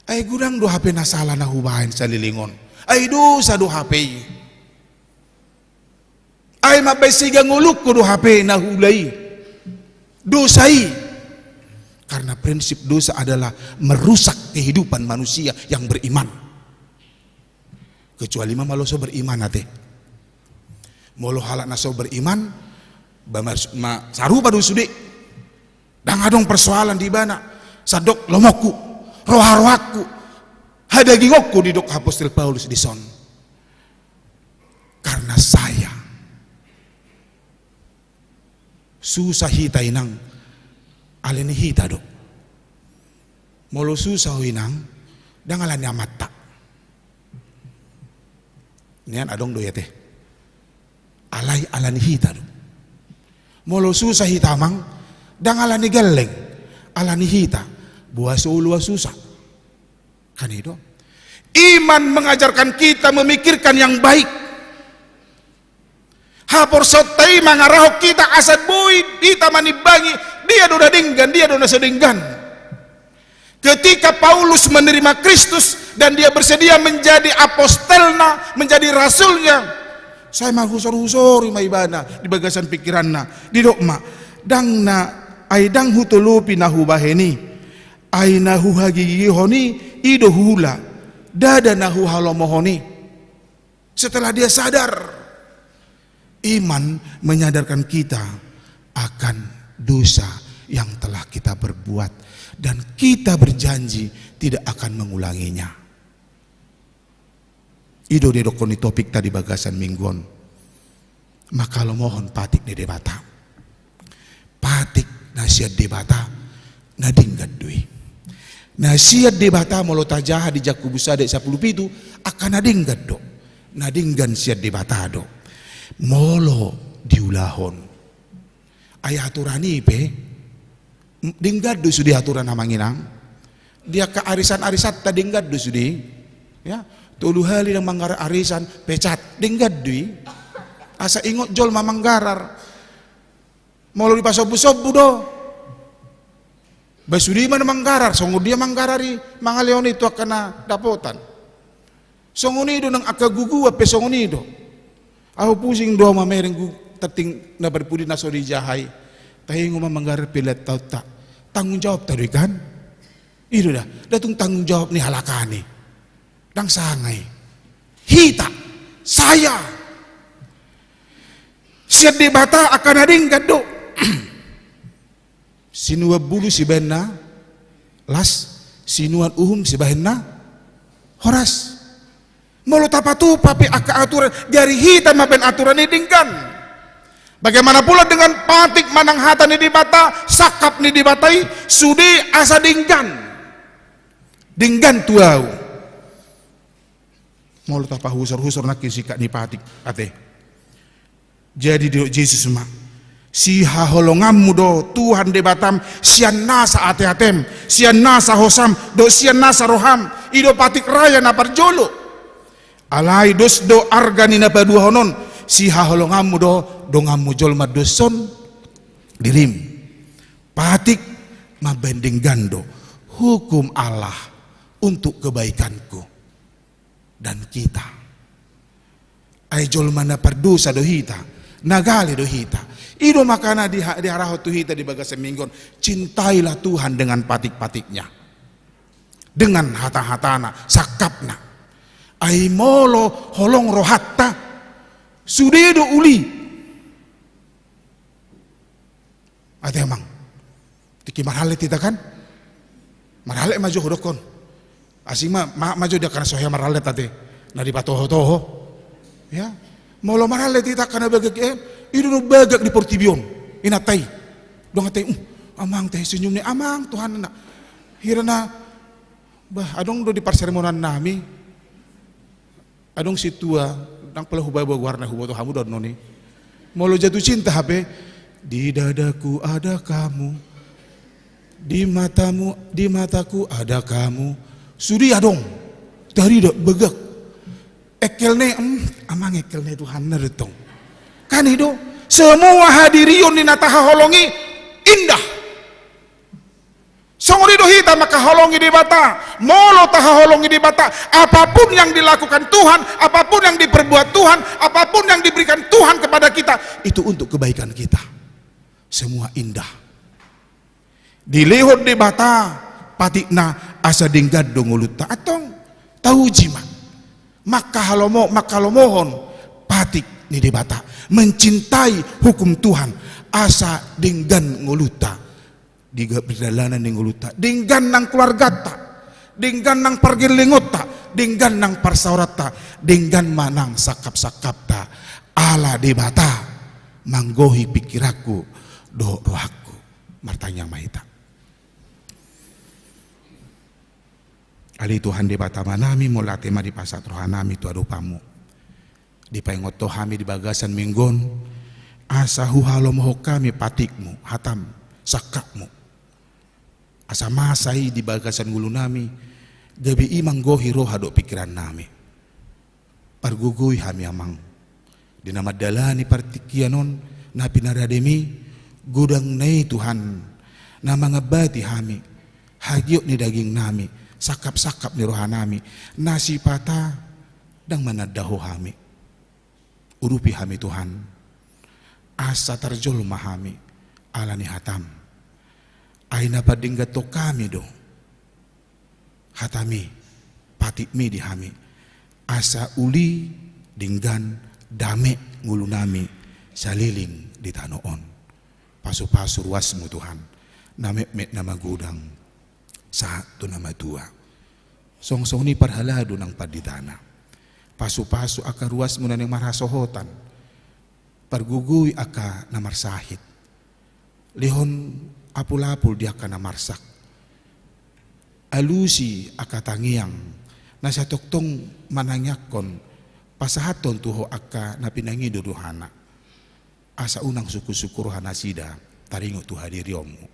Ai godang do hape na sala na hubahen saleleng on. Ai dosa do hape i. Ai mambahen siga ngolungku do hape na huula i. Dosa i. Karena prinsip dosa adalah merusak kehidupan manusia yang beriman. Kecuali ma molo so beriman ate. Molo halak na so beriman, ba mas-, ma, sarupa do sude. Ndang adong persoalan di ibana. Sandok lomoku, roha-rohaku, hadagingonku, didok apostel Paulus dison. Karena saya Susah hita inang, alani hita do. Molo susah ho inang, ndang alani amanta. Nian adong do i ate. Alai alani hita do. Molo susah hita amang, ndang alani gelleng, alani hita. Boha so olo, boha susah. Kan i do. Iman mengajarkan kita memikirkan yang baik. Haporseaonta i mangarahon hita asa boi hita manimbangi dia do na denggan, dia do na so denggan. Ketika Paulus menerima Kristus dan dia bersedia menjadi apostelna, menjadi rasulnya, sai manghusor-husori ma ibana di bagasan pikiranna. Didok ma, ndang na, ai ndang hutolopi na hubahen i. Ai na huhagigihon i, i do huula, ndada na huhalomohon i. Setelah dia sadar, iman menyadarkan kita akan dosa yang telah kita perbuat, dan kita berjanji tidak akan mengulanginya. I do didokkon ni topikta di bagasan minggu on. Manghalomohon patik ni Debata. Patik na sian Debata na denggan do i. Na sian Debata molo tajaha di Jakobus sada sapulu pitu, angka na denggan do. Na denggan sian Debata do. Molo diulahon. Ai aturan i pe, denggan do sude aturan amang inang. Di angka arisan-arisanta denggan do sude. Ya, tolu hali ndang manggarar arisan, pecat, denggan do i. Asa ingot jolma manggarar. Molo dipasombu-sombu do. Ba sude ma na manggarar, songon dia manggarar i, mangalehon i tu angka na dapotan. Songon i do nang angka guguan pe songon i do. Ahu pusing do mamereng gu-, tatting na parpudi na so dijaha i. Tahingot ma manggarar pelean taonta. Tanggung jawabta do i kan? I do da, ndang tung tanggung jawab ni halak an i. Ndang sanga i. Hita, saya. Sian Debata angka na denggan do. Sinuan bulu sibahen na las, sinuan uhum sibahen na horas. Molo tapatupa pe angka aturan, gari hita mambahen aturan i denggan. Bagaimana pula dengan patik manang hata ni Debata, sangkap ni Debata i, sude asa denggan. Denggan tu ahu. Molo tapahusor-husor nangkin singkat ni patik, ate. Jadi didok Jesus ma, sihaholonganmu do Tuhan Debatam, sian nasa ate-atem, sian nasa hosam, dohot sian nasa roham, i do patik raya na parjolo. Alai dos do arga ni na paduahon on, sihaholonganmu do donganmu jolma dos on dirim. Patik mambahen denggan do, hukum Allah untuk kebaikanku dan kita. Ai jolma na pardosa do hita, na gale do hita. I do makana diha-, diarahon tu hita di bagasan minggu on, cintailah Tuhan dengan patik-patiknya. Dengan hata-hatana, sangkapna. Ai molo holong rohanta, sude do uli. Ate amang. Tingki marhallet hita kan? Marhallet ma jo hudokkon. Asing ma, ma, ma jo di angka na so hea marhallet ate. Na dipatoho-toho. Ya. Molo marhallet hita angka na bagak, eh, i do na bagak di portibi on. Inanta i. Dong ate, uh, amang tahe senyum ni amang Tuhan na. Hira na, bah, adong do di parsermonan nami. Adong sintua, ndang pola hubahen goarna, huboto hamu do annon i. Molo jatuh cinta hape, di dadaku ada kamu, di matamu, di mataku ada kamu. Sude adong, tarida bagak. Engkelna, em, amang engkelna Tuhanna do tong. Kan i do, semua hadirion ni na tahaholongi indah. Songon i do hita mangkaholongi Debata. Molo tahaholongi Debata, apapun yang dilakukan Tuhan, apapun yang diperbuat Tuhan, apapun yang diberikan Tuhan kepada kita, itu untuk kebaikan kita. Semua indah. Dilehon Debata patikna asa denggan do ngolunta. Antong, tauji ma. Mangkahalomo-, mangkahalomohon patik ni Debata. Mencintai hukum Tuhan asa denggan ngolunta. di ga-, di dalanan ni ngolunta, denggan nang keluarganta, denggan nang pargellengonta, denggan nang parsaoranta, denggan ma nang sangkap-sangkapta. Ala Debata manggohi pingkiranku dohot rohangku. Martangiang ma hita. Ale Tuhan Debata Amanami, mauliate ma dipasahat rohanami tu adopanmu. Dipaingot Ho hami di bagasan minggu on, asa huhalomohon hami patikmu, hatam, sangkapmu. Asa masa i di bagasan ngolunami, gabe i manggohi roha dohot pingkirannami. Pargogoi hami Amang, di na mandalani partingkian on na pinarademi, godangna i Tuhan, na mangambati hami, hagiot ni dagingnami, sangkap-sangkap ni rohanami, na sipata ndang mananda Ho hami. Urupi hami Tuhan, asa tarjolma hami ala ni hatam. Ai na padengganhon hami do hatami, patikmi di hami, asa uli, denggan, dame ngolunami saleleng di tano on. Pasu-pasu ruasmu Tuhan, na metmet na magodang sahat tu na matua. Songon-songon i parhalado nang panditana. Pasu-pasu angka ruasmu na naeng marhasohotan. Pargogoi angka na marsahit. Lehon apul-apul di angka na marsak. Alusi angka tangiang na sai tongtong manangiangkon, pasahathon tu Ho angka na pinangido rohana. Asa unang sungkun-sungkun roha nasida taringot tu hadirionmu.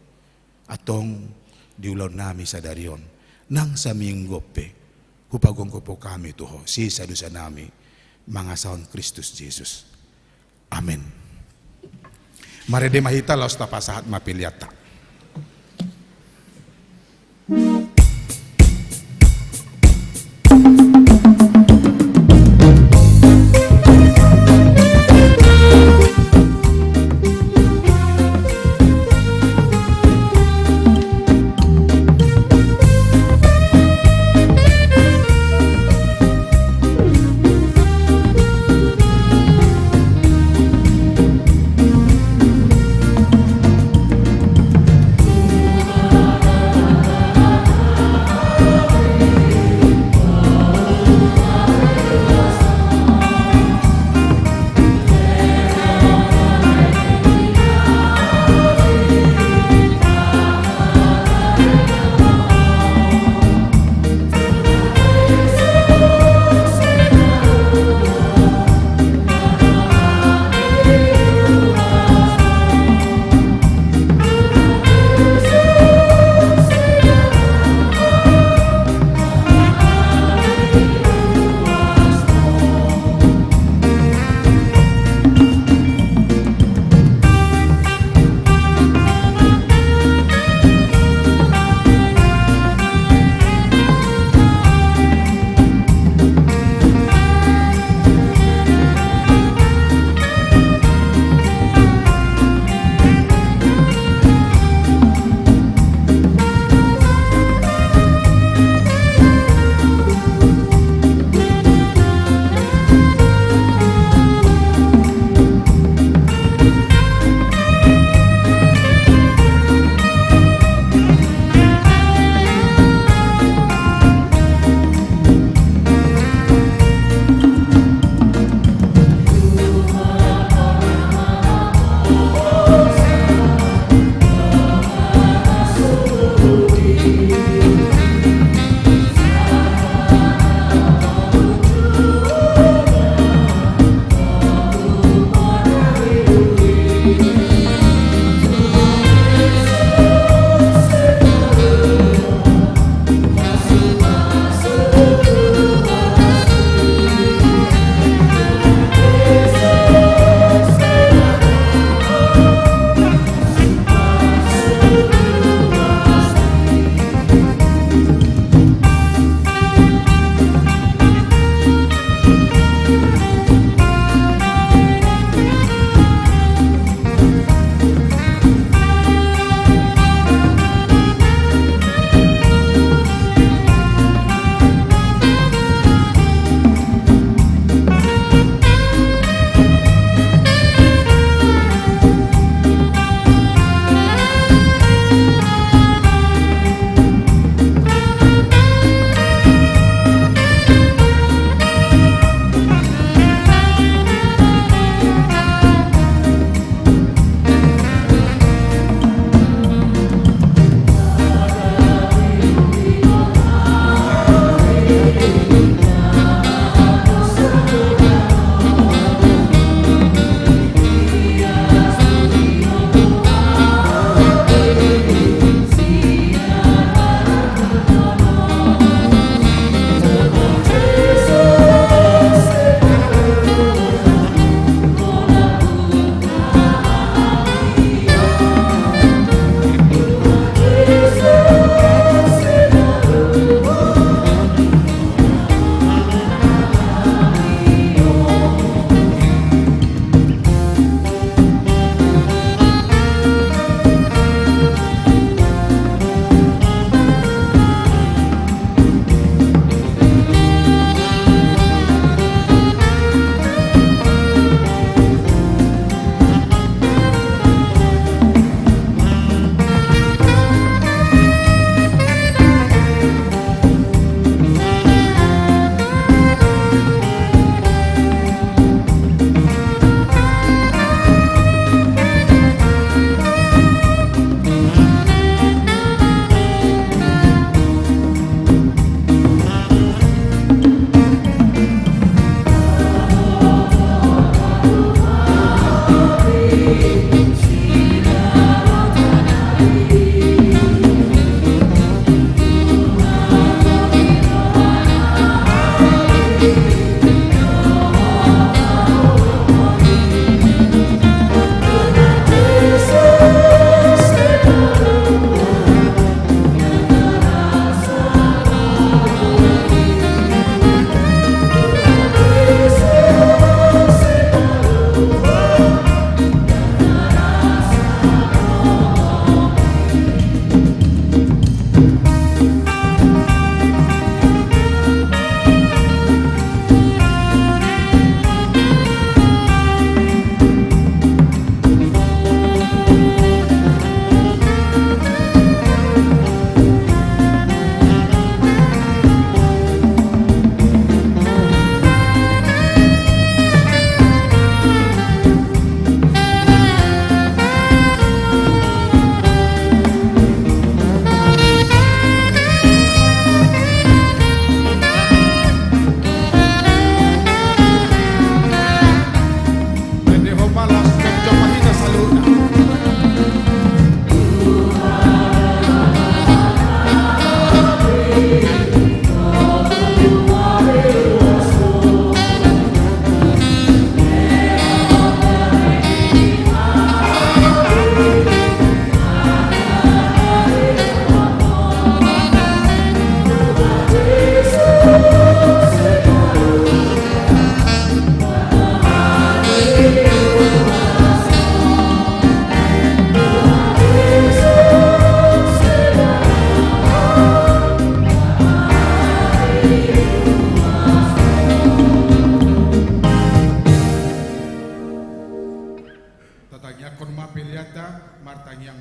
Antong di ulaonnami sadari on, nang saminggu on pe, hupagomgom Ho hami tu Ho, sesa dosanami, mangasahon Kristus Jesus. Amen. Marende ma hita laos tapasahat ma peleanta.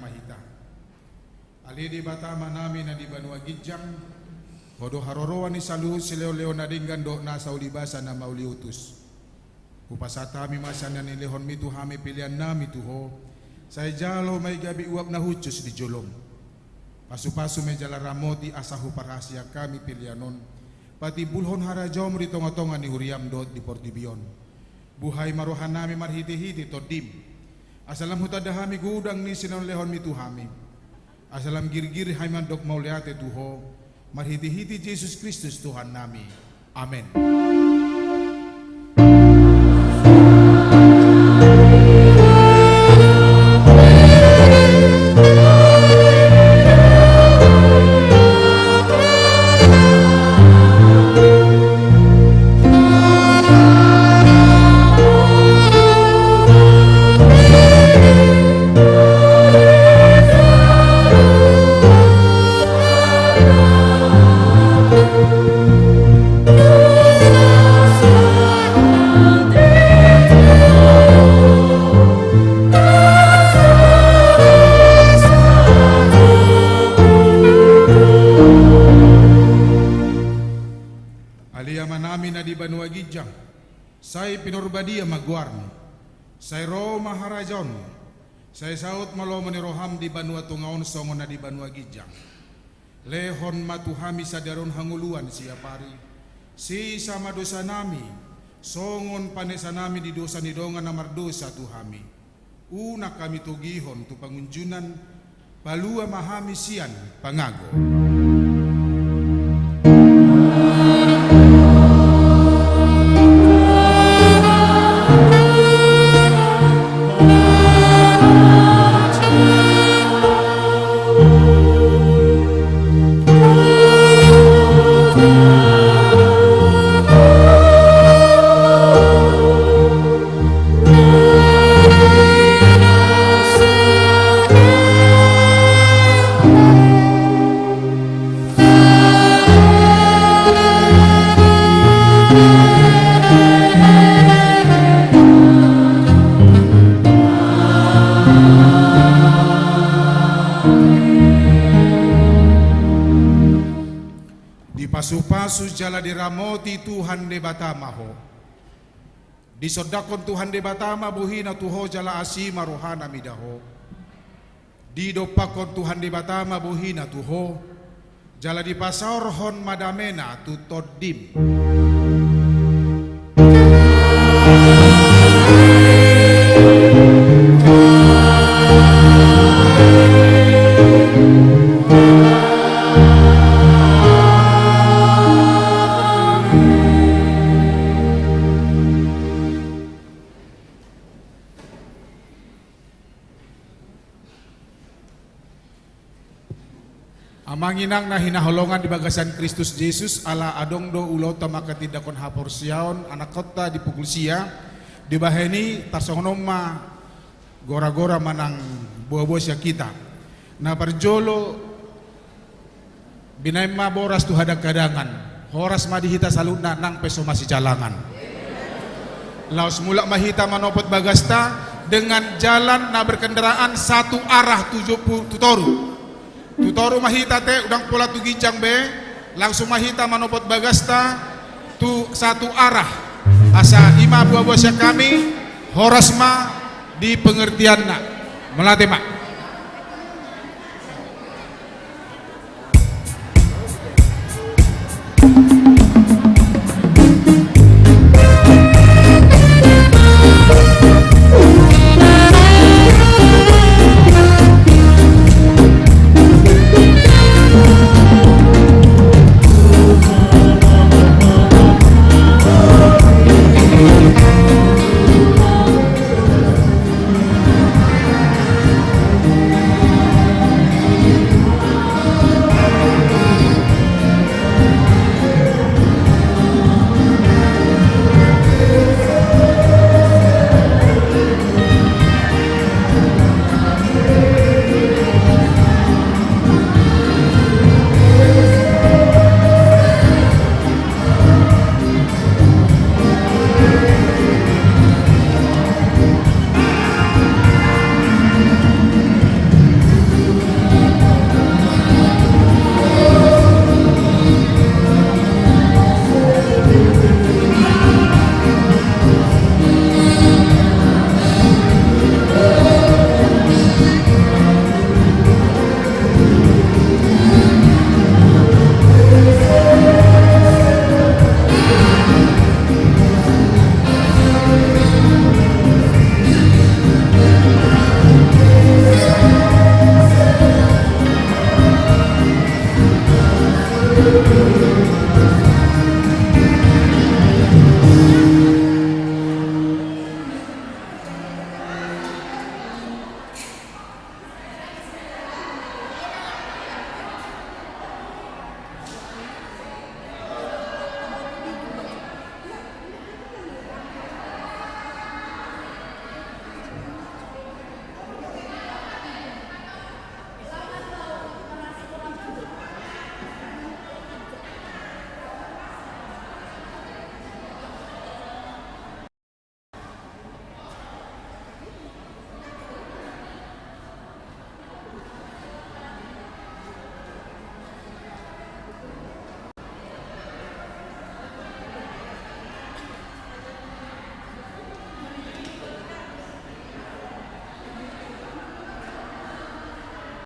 hita. Ale Debata Amanami na di banua ginjang, Ho do haroroan ni saluhut silehonlehon na denggan dohot nasa ulibasa na mauliutus. Hupasahat hami ma sian na nilehonMi tu hami peleannami tu Ho, sai jalo ma i gabe uap na hushus di jolom. Pasupasu ma i jala ramoti asa huparhaseang hami pelean on patimbulhon harajaonMu di tongatonga ni huriaM dohot di portibi on. Buhai ma rohanami marhitehite TondiM, asa lam hutanda hami godang ni silehonlehonMi tu hami, asa lam girgir hami mandok mauliate tu Ho, marhitehite Jesus Kristus Tuhannami. Amen. Ale Amanami na di banua ginjang, sai pinarbadia ma goarMu. Sai ro ma harajaonMu. Sai saut ma lomo ni rohaM di banua tonga on songon na di banua ginjang. Lehon ma tu hami sadari on hangoluan siapari. Sesa ma dosanami, songon panesanami di dosa ni dongan na mardosa tu hami. Unang hami togihon tu pangunjunan, palua ma hami sian pangago. Dipasupasu jala diramoti Tuhan Debata ma ho. Disondangkon Tuhan Debata ma bohiNa tu ho jala asi ma rohaNa mida ho. Didompakkon Tuhan Debata ma bohiNa tu ho, jala dipasaorhon ma dameNa tu tondim. Amang inang na hinaholongan di bagasan Kristus Jesus, ala adong do ulaonta mangkatindangkon haporseaon anakkonta di pukul sia, dibahen i tarsongon on ma gora-gora manang boa-boa sian hita. Na parjolo, binahen ma boras tu hadang-hadangan. Horas ma di hita saluhutna nang pe so masijalangan. Laos mulak ma hita manopot bagasta dengan jalan na berkendaraan satu arah tujuh puluh tu toru. Tu toru ma hita te, unang pola tu ginjang be, langsung ma hita manopot bagasta tu satu arah. Asa i ma boa-boa sian hami, horas ma di pengertianna. Mauliate ma.